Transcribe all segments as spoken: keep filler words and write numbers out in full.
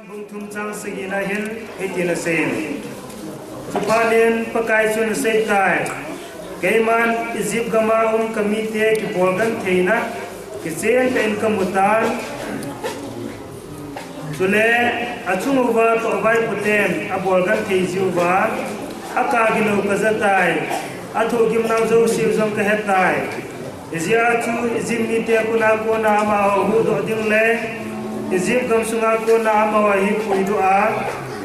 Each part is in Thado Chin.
Bung thum chang sagina hin hitin asei. Chuphat in Pakai chun asei tai. Keiman Egypt gama um kamite kibolgam theina kichen tah in kamu tan. Chule achung uva kavaipoten abolgam thei jiuva, akah gilou kaja tai, athoh gimnau jouseu jong kahe tai. Hijeh a chu Egypt mite kona kona amaho huhdoh ding le Egypt gamsunga kona amaho hi puidoh a,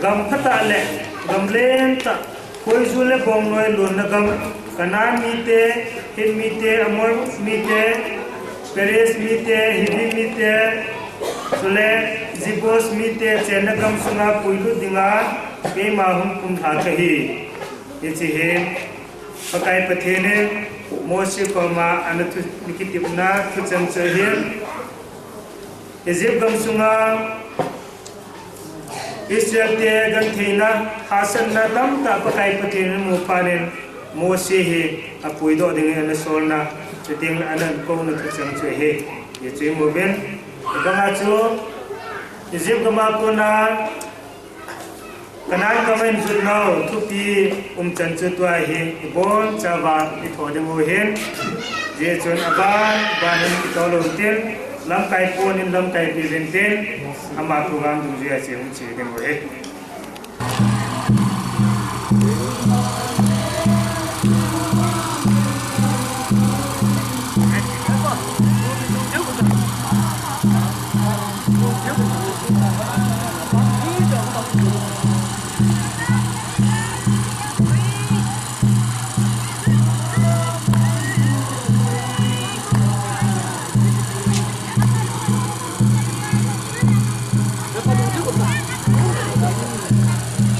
gam phatah le gam lentah, khoiju le bongnoi lonna gam, Canaan mite, Hit mite, Amor mite, Perez mite, Hivi mite, chule Jebus mite chenna gamsunga puilut dinga keima hung kumlha kahi. Hiche hi Pakai Pathen in Mose koma ana thu, ana kitepna thucheng chu ahin. Egypt gamsunga Israel te gentheina hahsatna tamtah Pakai Pathen in amu phat in Mose hi apuidoh dingin ana solna, chuteng le ana kouna thucheng chu ahi. Hichu imu uvin, abanga chu Egypt gama kona Canaan gam a injutnau thupi umchan chu tua hi ibonchauva ithoh diu ahin. Hijeh chun aban ban in itoh lou tin, lamkai pon in lamkai peh uvin tin, ama program dungjuia che hung che diu ahi.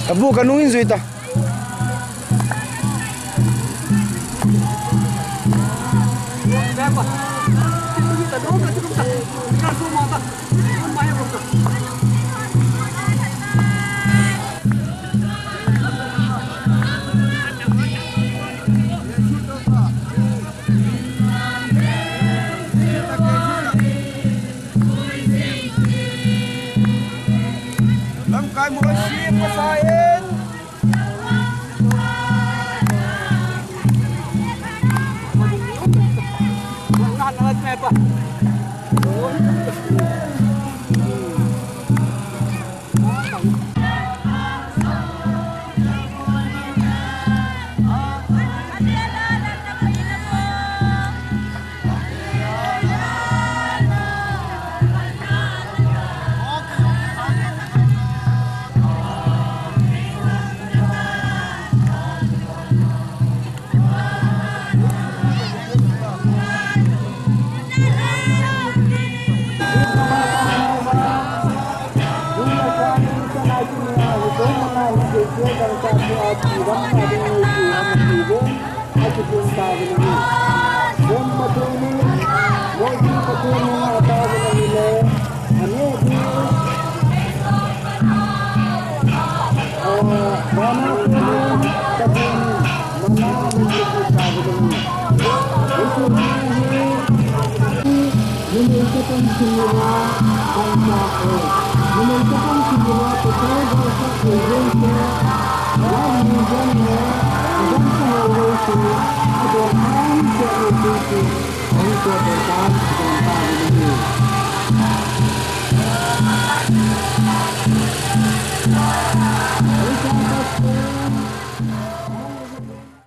Abu kanung in jui ta. Lamkai Mose pasal in.